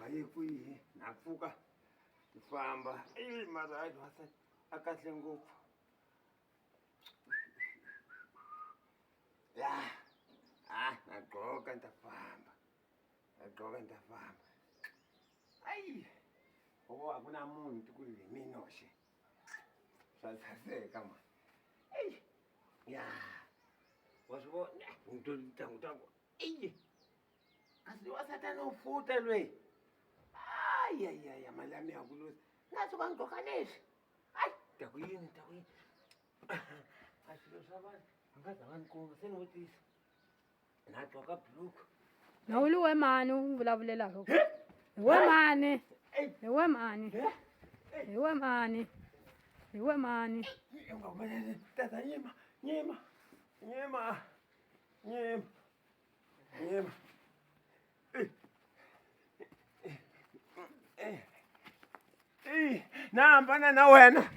Matimba ye kwihi na pfuka ni famba i mara hayi wansati a kahle ngopfu ya a na gqoka ni ta famba na gqoka ni ta famba ayi o a ku na munhu tikweni hi minoxe swa saseka mani eyi ya wa swi vona ni to tintangu ta kona eyi kasi wansati a no futa lweyi ayayaya mali ya mina ya ku luza na tshuka ni gqoka leswi ayi ta ku yini ta ku yini a swilo swa vanhu a nga zanga ni kuma se ni vutisa na gqoka buluku Na u li we mani u vulavulelaka hi we mani hi we mani hi we mani hi we mani u nga humeleli tata nyima nyima nyima nyima nyima na hambana na wena.